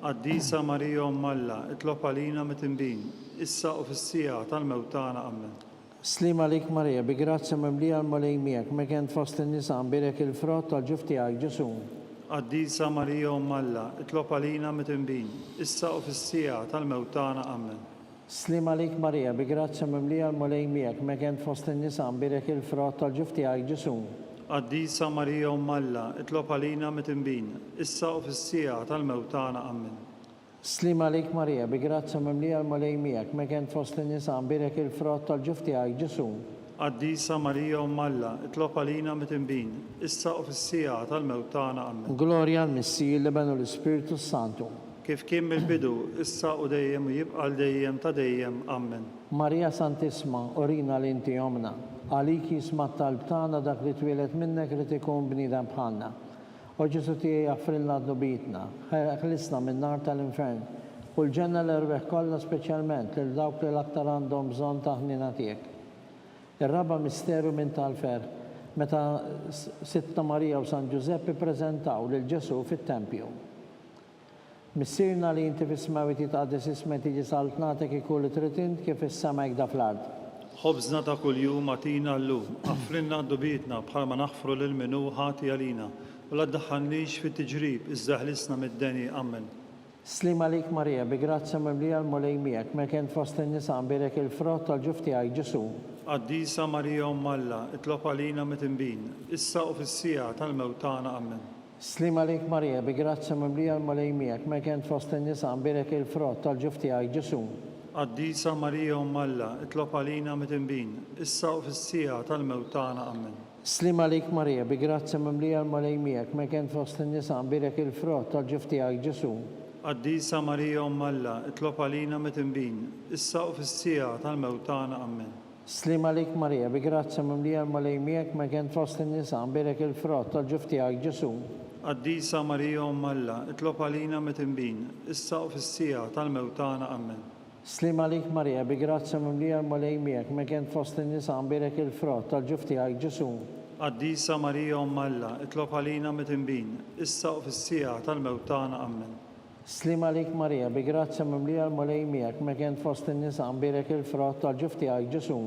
Qaddisa Marija Omm Alla, itlob għalina midinbin, issa u fis-siegħa tal-mewt tagħna. Ammen. Sliem għalik Marija, bi grazzja mimlija l-Mulej miegħek, mekent fost in-nisa mbierek il-frott tal-ġuf tiegħek Ġesù. Qaddisa Marija Omm Alla, itlob għalina midinbin, issa u fis-siegħa tal-mewt tagħna. Ammen. Sliem għalik Marija, bi grazzja mimlija l-Mulej miegħek, mekent fost in-nisa mbierek il-frott tal-ġuf tiegħek Ġesù. Qaddisa Marija Omm Alla, itlob għalina midinbin, issa u fis-siegħa tal-mewt tagħna. Ammen. Sliem għalik Marija, bi grazzja mimlija l-Mulej miegħek, mekent fost in-nisa mbierek il-frott tal-ġuf tiegħek Ġesù. Qaddisa Marija Omm Alla, itlob għalina midinbin, issa u fis-siegħa tal-mewt tagħna. Ammen. Glorja l-Missier, l-Iben u l-Ispirtu s-Santu. Kif kien mill-bidu, issa u dejjem u jibqa' għal dejjem ta' dejjem. Ammen. Marija Santissma, urina li inti Ommna. Għalik jisma' t-talb tagħna dak li twieled minnek ried ikun bniedem bħalna. O Ġesù tiegħi aħfrilna dnubietna, ħlisna min-nar tal-infern, u l-ġenna l-erwieħ kollha speċjalment lil dawk li l-aktar għandhom bżonn tal-ħniena tiegħek. Ir-raba' misteru minn tal-ferħ, meta Sidtna Marija u San Ġużepp ippreżentaw lil Ġesù fit-tempju. Missierna li inti fis-smewwiet jitqaddes ismek tiġi saltnatek ikun li trid int kif fis-sema hekk da fl-art. Ħobżna ta' kuljum agħtina llum, aħfrilna dnubietna bħalma naħfru lil min hu ħati għalina, u la ddaħħalnix fit-tiġrib iżda eħlisna mid-deni. Ammen. Sliem għalik Marija, bi grazzja mimlija l-Mulej miegħek, mekent fost in-nisa mbierek il-frott tal-ġuf tiegħek Ġesù. Qaddisa Marija Omm Alla, itlob għalina midinbin, issa u fis-siegħa tal-mewt tagħna. Ammen. Sliem għalik Marija, bi grazzja mimlija l-Mulej miegħek, mekent fost in-nisa mbierek il-frott tal-ġuf tiegħek Ġesù. Qaddisa Marija Omm Alla, itlob għalina midinbin, issa u fis-siegħa tal-mewt tagħna. Ammen. Sliem għalik Marija, bi grazzja mimlija l-Mulej miegħek, mekent fost in-nisa mbierek il-frott tal-ġuf tiegħek Ġesù. Qaddisa Marija Omm Alla, itlob għalina midinbin, issa u fis-siegħa tal-mewt tagħna. Ammen. Sliem għalik Marija, bi grazzja mimlija l-Mulej miegħek, mekent fost in-nisa, mbierek il-frott tal-ġuf tiegħek Ġesù. Qaddisa Marija Omm Alla, itlob għalina midinbin, issa u fis-siegħa tal-mewt tagħna. Ammen. Sliem għalik Marija, bi grazzja mimlija l-Mulej miegħek, mekent fost in-nisa, mbierek il-frott tal-ġuf tiegħek Ġesù. Qaddisa Marija Omm Alla, itlob għalina midinbin, issa u fis-siegħa tal-mewt tagħna. Ammen. Sliem għalik Marija, bi grazzja mimlija l-Mulej miegħek, mekent fost in-nisa mbierek il-frott tal-ġuf tiegħek Ġesù.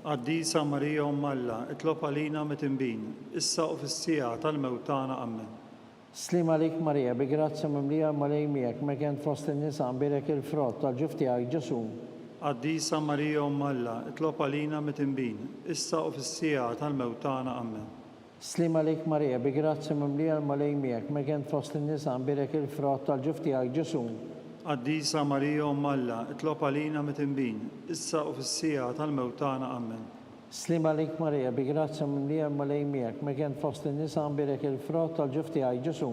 Qaddisa Marija Omm Alla, itlob għalina midinbin, issa u fis-siegħa tal-mewt tagħna. Ammen. Sliem għalik Marija, bi grazzja mimlija l-Mulej miegħek, mekent fost in-nisa mbierek il-frott tal-ġuf tiegħek Ġesù. Qaddisa Marija Omm Alla, itlob għalina midinbin, issa u fis-siegħa tal-mewt tagħna. Ammen. Sliem għalik Marija, bi grazzja mimlija l-Mulej miegħek, mekent fost in-nisa mbierek il-frott tal-ġuf tiegħek Ġesù. Qaddisa Marija Omm Alla, itlob għalina midinbin, issa u fis-siegħa tal-mewt tagħna. Ammen. Sliem għalik Marija, bi grazzja mimlija l-Mulej miegħek, mekent fost in-nisa mbierek il-frott tal-ġuf tiegħek Ġesù.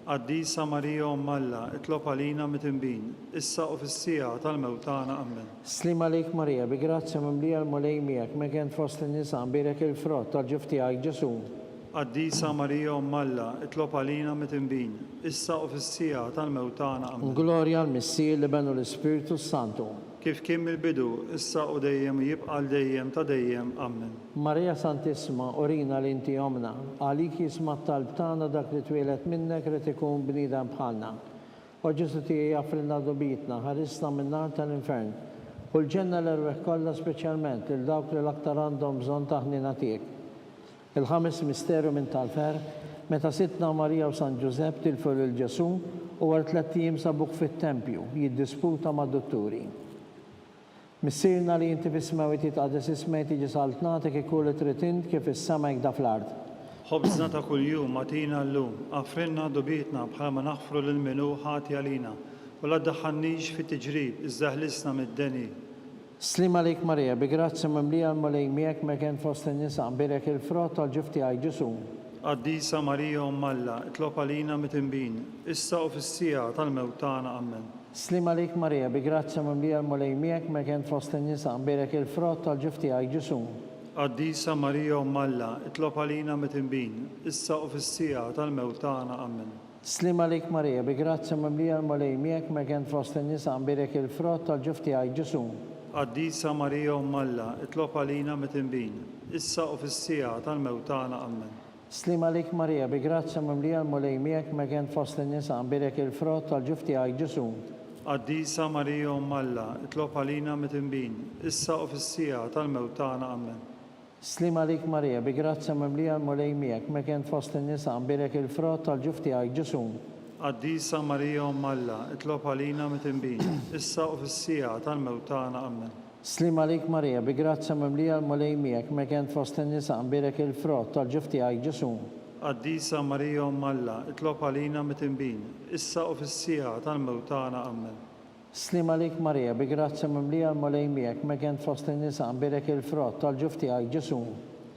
Qaddisa Marija Omm Alla, itlob għalina midinbin, issa u fis-siegħa tal-mewt tagħna. Ammen. Sliem għalik Marija, bi grazzja mimlija l-Mulej miegħek, mekent fost in-nisa mbierek il-frott tal-ġuf tiegħek Ġesù. Qaddisa Marija Omm Alla, itlob għalina midinbin, issa u fis-siegħa tal-mewt tagħna. Ammen. Glorja l-Missier, l-Iben u l-Ispirtu s-Santu. Kif kien mill-bidu, issa u dejjem u jibqa' għal dejjem ta' dejjem. Ammen. Marija Santissma, urina li inti Ommna. Għalik jisma' t-talb tagħna dak li twieled minnek ried ikun bniedem bħalna. O Ġesù tiegħi aghfrilna dnubietna, ħarisna min-nar tal-infern. Ħu l-ġenna l-erwieħ kollha speċjalment lil dawk li l-aktar għandhom bżonn ta' ħniena tiegħek. Il-ħames misteru minn tal-ferħ, meta Sidtna Marija u San Ġużepp tilfu lil Ġesù u wara tlett ijiem sabuh fit-tempju jiddisputa mad-dutturi. Missierna li inti fis-smewwiet jitqaddes ismek tiġi saltnatek ikun li trid int kif fis-sema hekk da fl-art. Ħobżna ta' kuljum agħtina llum, aghfrilna dnubietna bħalma naħfru lil min hu ħati għalina, u la ddaħħalnix fit-tiġrib, iżda eħlisna mid-deni. Sliem għalik Marija, bi grazzja mimlija l-Mulej miegħek mekent fost in-nisa, mbierek il-frott tal-ġuf tiegħek Ġesù. Qaddisa Marija Omm Alla, itlob għalina mitinbin, issa u fis-siegħa tal-mewt tagħna. Ammen. Sliem għalik Marija, bi grazzja mimlija l-Mulej miegħek mekent fost in-nisa, mbierek il-frott tal-ġuf tiegħek Ġesù. Qaddisa Marija Omm Alla, itlob għalina mitinbin, issa u fis-siegħa tal-mewt tagħna. Ammen. Sliem għalik Marija, bi grazzja mimlija l-Mulej miegħek mekent fost in-nisa, mbierek il-frott tal-ġuf tiegħek Ġesù. Qaddisa Marija Omm Alla, itlob għalina mitinbin, issa u fis-siegħa tal-mewt tagħna. Ammen. Sliem għalik Marija, bi grazzja mimlija l-Mulej miegħek mekent fost in-nisa, mbierek il-frott tal-ġuf tiegħek Ġesù. Qaddisa Marija Omm Alla, itlob għalina mitinbin, issa u fis-siegħa tal-mewt tagħna. Ammen. Sliem għalik Marija, bi grazzja mimlija l-Mulej miegħek, mekent fost in-nisa, mbierek il-frott tal-ġuf tiegħek Ġesù. Qaddisa Marija Omm Alla, itlob għalina mitinbin, issa u fis-siegħa tal-mewt tagħna. Ammen. Sliem għalik Marija, bi grazzja mimlija l-Mulej miegħek, mekent fost in-nisa, mbierek il-frott tal-ġuf tiegħek Ġesù. Qaddisa Marija Omm Alla, itlob għalina mitinbin, issa u fis-siegħa tal-mewt tagħna. Ammen. Sliem għalik Marija, bi grazzja mimlija l-Mulej miegħek, mekent fost in-nisa, mbierek il-frott tal-ġuf tiegħek Ġesù.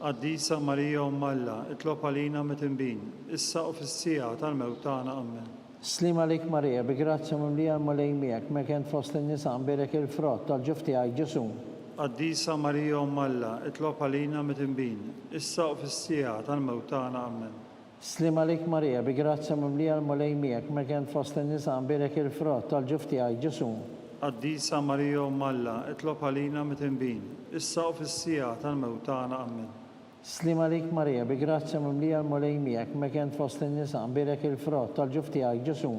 Qaddisa Marija Omm Alla, itlob għalina mitinbin, issa u fis-siegħa tal-mewt tagħna. Ammen. Sliem għalik Marija, bi grazzja mimlija l-Mulej miegħek, mekent fost in-nisa, mbierek il-frott tal-ġuf tiegħek Ġesù. Qaddisa Marija Omm Alla, itlob għalina mitinbin, issa u fis-siegħa tal-mewt tagħna. Ammen. Sliem għalik Marija, bi grazzja mimlija l-Mulej miegħek, mekent fost in-nisa mbierek il-frott tal-ġuf tiegħek Ġesù. Qaddisa Marija Omm Alla, itlob għalina mitinbin, issa u fis-siegħa tal-mewt tagħna. Ammen. Sliem għalik Marija, bi grazzja mimlija l-Mulej miegħek, mekent fost in-nisa mbierek il-frott tal-ġuf tiegħek Ġesù.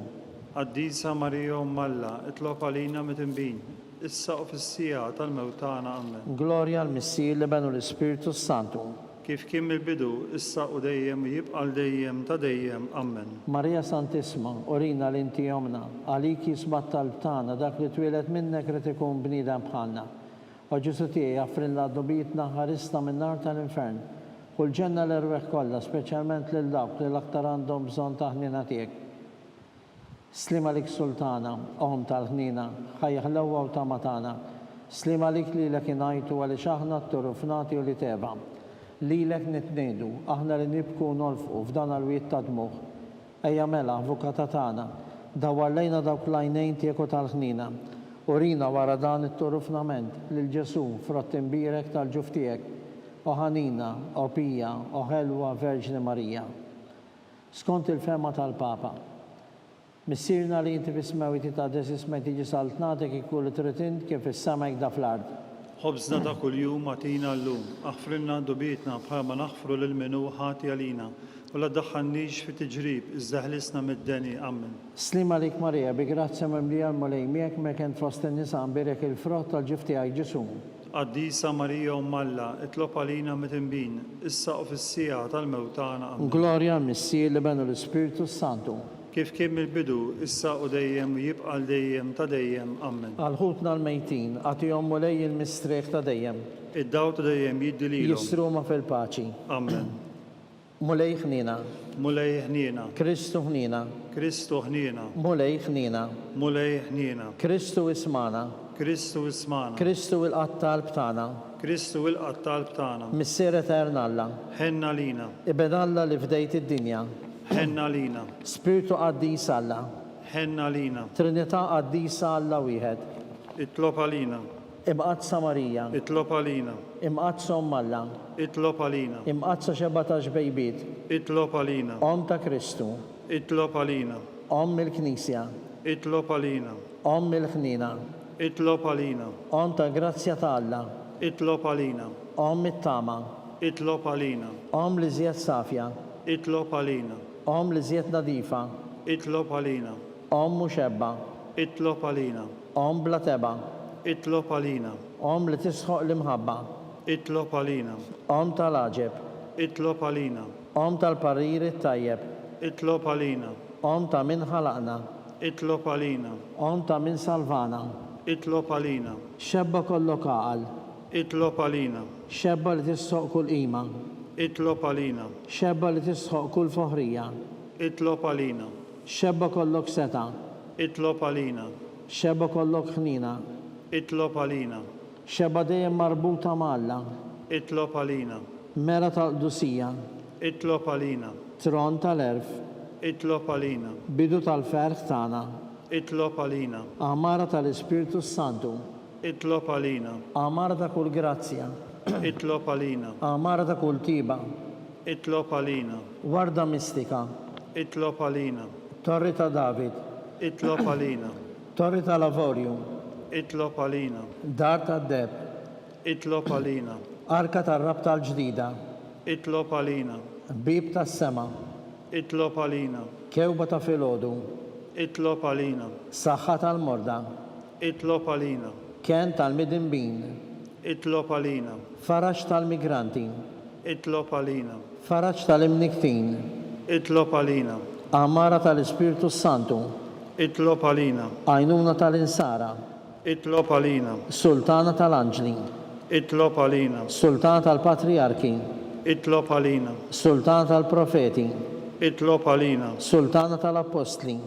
Qaddisa Marija Omm Alla, itlob għalina mitinbin, issa u fis-siegħa tal-mewt tagħna. Ammen. Glorja l-Missier, l-Iben u l-Ispirtu s-Santu. Kif kien mill-bidu, issa u dejjem u jibqa' għal dejjem ta' dejjem. Ammen. Marija Santissma, urina li inti Ommna, għalik jisma' t-talb tagħna, dak li twieled minnek ried ikun bniedem bħalna. O Ġesù tiegħi, aghfrilna dnubietna, ħarisna min-nar tal-infern. Ħu l-ġenna l-erwieħ kollha, speċjalment lil dawk li l-aktar għandhom bżonn ta' ħniena tiegħek. Sliem għalik Sultana, Omm tal-ħniena, ħajja ħlewwa u tama tagħna. Sliem għalik lilek ingħajtu għaliex aħna t-turufnati ulied Eva. Lilek nitniegħdu, aħna li nibku u nolfqu f'dan l-wied ta' dmugħ. Ejja mela, Avukata tagħna, dawwar lejna dawk l-għajnejn tiegħek u tal-ħniena. Urina wara dan it-turufnament, lil Ġesù, frott imbierek tal-ġuf tiegħek. O ħanina, o pija, o ħelwa Verġni Marija. Skont il-fehma tal-Papa. Missierna li inti fis-smewwiet jitqaddes ismek tiġi saltnatek ikun li trid int kif fis-sema hekk da fl-art. Ħobżna ta' kuljum agħtina llum, aħfrilna dnubietna bħalma naħfru lil min hu ħati għalina, u la ddaħħalnix fi tiġrib, iżda eħlisna mid-deni. Ammen. Sliem għalik Marija, bi grazzja mimlija l-Mulej miegħek, mekent fost in-nisa mbierek il-frott tal-ġuf tiegħek Ġesù. Qaddisa Marija Omm Alla, itlob għalina mitinbin, issa u fis-siegħa tal-mewt tagħna. Ammen. Glorja għall-Missier, l-Iben u l-Ispirtu s-Santu. Kif kien mill-bidu, issa u dejjem u jibqa' għal dejjem ta' dejjem. Ammen. Għal ħutna l-mejtin, agħtihom Mulej il-mistrieħ ta' dejjem. Id-dawl ta' dejjem jiddi lilhom. Jistruma fil-paċi. Ammen. Mulej ħniena. Mulej ħniena. Kristu ħniena. Kristu ħniena. Mulej ħniena. Mulej ħniena. Kristu ismagħna. Kristu ismagħna. Kristu ilqa' t-talb tagħna. Kristu ilqa' t-talb tagħna. Missier etern Alla. Ħenn għalina. Iben Alla li fdejt id-dinja. Ħenn għalina. Spirtu qaddis Alla. Ħenn għalina. Trinità qaddisa Alla wieħed. Itlob għalina. Imqaddsa Marija. Itlob għalina. Imqaddsa Omm Alla. Itlob għalina. Imqaddsa xebgħa ta' xbejbiet. Itlob għalina. Omm ta' Kristu. Itlob għalina. Omm il-Knisja. Itlob għalina. Omm il-ħniena. Itlob għalina. Omm tal-grazzja ta' Alla. Itlob għalina. Omm it-tama. Itlob għalina. Omm l-iżjed safja. Itlob għalina. Omm l-iżjed nadifa. Itlob għalina. Omm mhux għebba. Itlob għalina. Omm bla tebgħa. Itlob għalina. Omm li tistħoqq l-imħabba. Itlob għalina. Omm tal-għaġeb. Itlob għalina. Omm tal-parir it-tajjeb. Itlob għalina. Omm ta' min ħalaqna. Itlob għalina. Omm ta' min salvana. Itlob għalina. Xebba kollok għaqal. Itlob għalina. Xebba li tistħoqq kull qima. Itlob għalina. Xebba li tistħoqq kull foħrija. Itlob għalina. Xebba kollok setgħa. Itlob għalina. Xebba kollok ħniena. Itlob għalina. Xebba dejjem marbuta ma' Alla. Itlob għalina. Mera tal-qdusija. Itlob għalina. Tron tal-għerf. Itlob għalina. Bidu tal-ferħ tagħna. Itlob għalina. Għamara tal-Ispirtu s-Santu. Itlob għalina. Għamara ta' kull grazzja. Itlob għalina. Għamara ta' kull tiba. Itlob għalina. Warda mistika. Itlob għalina. Torri ta' David. Itlob għalina. Torri tal-avorju. Itlob għalina. Dar tad-deheb. Itlob għalina. Arka tar-Rabta l-Ġdida. Itlob għalina. Bieb tas-sema. Itlob għalina. Kewba ta' filgħodu. Itlob għalina. Saħħa tal-morda. Itlob għalina. Kenn tal-midinbin. Itlob għalina. Faraġ tal-migranti. Itlob għalina. Faraġ tal-imnikktin. Itlob għalina. Għamara tal-Ispirtu s-Santu. Itlob għalina. Għajnuna tal-insara. Itlob għalina. Sultana tal-anġli. Itlob għalina. Sultana tal-patrijarki. Itlob għalina. Sultana tal-profeti. Itlob għalina. Sultana tal-appostli.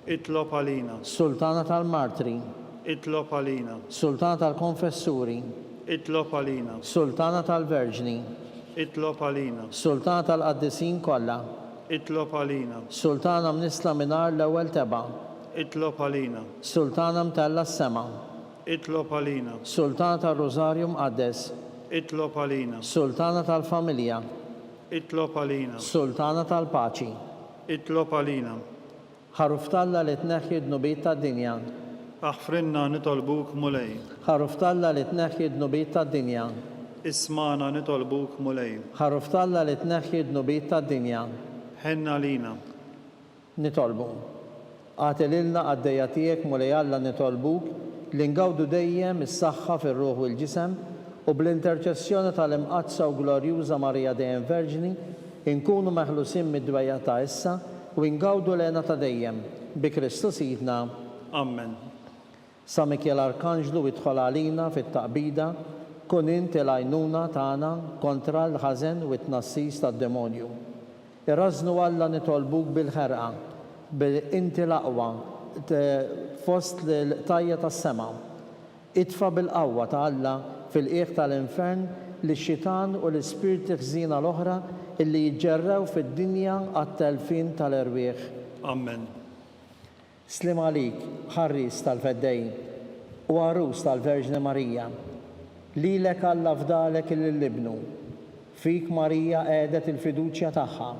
Itlob għalina. Sultana tal-martri. Itlob għalina. Sultana tal-konfessuri. Itlob għalina. Sultana tal-verġni. Itlob għalina. Sultana tal-qaddisin kollha. Itlob għalina. Sultana mnissla mingħajr l-ewwel tebgħa. Itlob għalina. Sultana mtellgħa s-sema. Itlob għalina. Sultana tar-Rużarju Mqaddes. Itlob għalina. Sultana tal-familja. Itlob għalina. Sultana tal-paċi. Itlob għalina. Ħaruf t'Alla li tneħħi d-dnubiet tad-dinja. Aħfrilna nitolbuk Mulej. Ħaruf t'Alla li tneħħi d-dnubiet tad-dinja. Ismagħna nitolbuk Mulej. Ħaruf t'Alla li tneħħi d-dnubiet tad-dinja. Ħenn għalina. Nitolbu. Agħti lilna qaddejja tiegħek Mulej Alla nitolbuk li ngawdu dejjem is-saħħa fir-ruħ u l-ġisem u bl-interċessjoni tal-Imqaddsa u Glorjuża Marija Dejjem Verġni Inkunu meħlusin mid-dwejjaq ta' issa u ingawdu l-hena ta' dejjem, bi Kristu Sidna. Ammen. Sa Mikiel Arkanġlu idħol għalina fit-taqbida, kun int il-għajnuna tagħna kontra l-ħażen u t-tnassis tad-demonju. Irażżnu Alla nitolbuk bil-ħerqa, bil inti l-aqwa fost l-qtajja tas-sema. Itfa' bil-qawwa ta' Alla fil-qiegħ tal-infern lix-xitan u l-ispirti ħżiena l-oħra illi jiġġerrew fid-dinja għat-telfien tal-erwieħ. Ammen. Sliem għalik, ħarries tal-Feddej u għarus tal-Verġni Marija. Lilek Alla fdalek lil Ibnu. Fik Marija qegħdet il-fiduċja tagħha.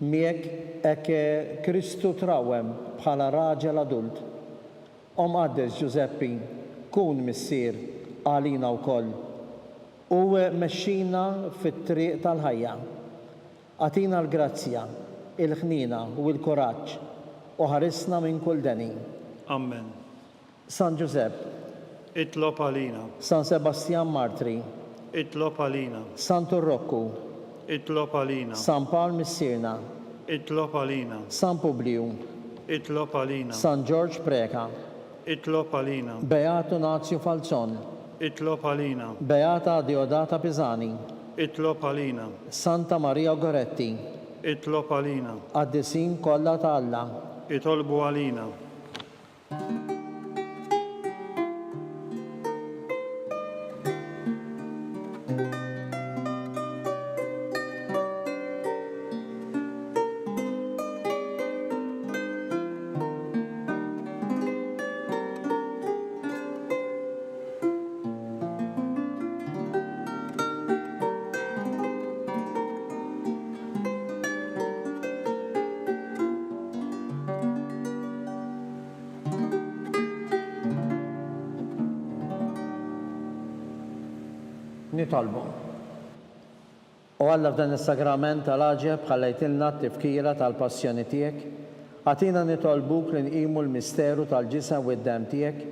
Miegħek hekk Kristu trawwem bħala raġel adult. O Mqaddes Ġużeppi, kun missier għalina wkoll, u mexxina fit-triq tal-ħajja. Agħtina l-grazzja, il-ħniena u l-kuraġġ, u ħarisna minn kull deni. Ammen. San Ġużepp. Itlob għalina. San Sebastjan Martri. Itlob għalina. Santu Rokku. Itlob għalina. San Pawl Missierna. Itlob għalina. San Publiju. Itlob għalina. San Ġorġ Preca. Itlob għalina. Beatu Nazju Falzon. Itlob għalina. Beata Diodata Pisani. Itlob għalina. Santa Maria Goretti. Itlob għalina. Qaddisin kollha ta' Alla. Itolbu għalina. Nitolbu. O Alla f'dan is-sagrament tal-għaġeb ħallejtilna t-tifkira tal-passjoni tiegħek, agħtina nitolbuk li nqimu l-misteru tal-ġisem u d-demm tiegħek,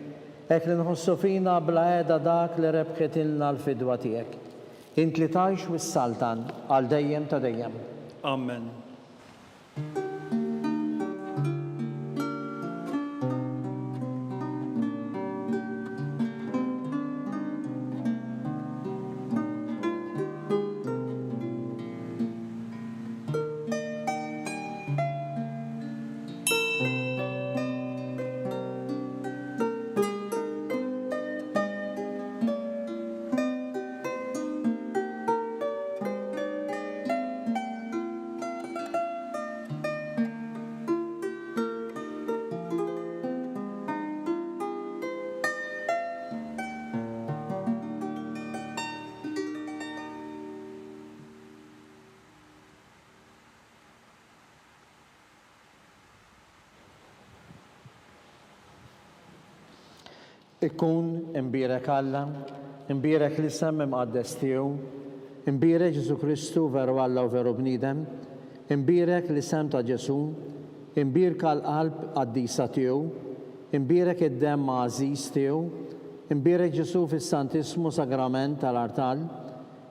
hekk li nħossu fina bla heda dak li rebħitilna l-fidwa tiegħek. Int li tgħix u ssaltan għal dejjem ta' dejjem. Amen. Ikun imbierek Alla, imbierek l-isem imqaddes tiegħu, imbierek Ġesù Kristu, veru Alla u veru bniedem, imbierek l-isem ta' Ġesù, imbierka l-qalb qaddisa tiegħu, imbierek id-demm għażiż tiegħu, imbierek Ġesù fis-Santissmu Sagrament tal-artal,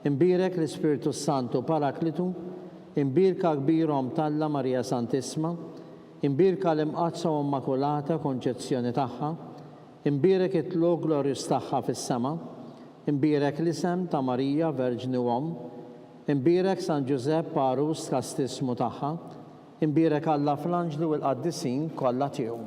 imbierek l-Ispirtu s-Santu Paraklitu, imbierka kbir Omm t'Alla Marija Santissma, Imbierka l-Imqaddsa u Immakulata Konċezzjoni tagħha, imbierek it-tlugħ glorjuż tagħha fis-sema, imbierek l-isem ta' Marija Verġni u Omm, imbierek San Ġużepp għarus kastissmu tagħha, imbierek Alla fl-anġli u l-qaddisin kollha tiegħu.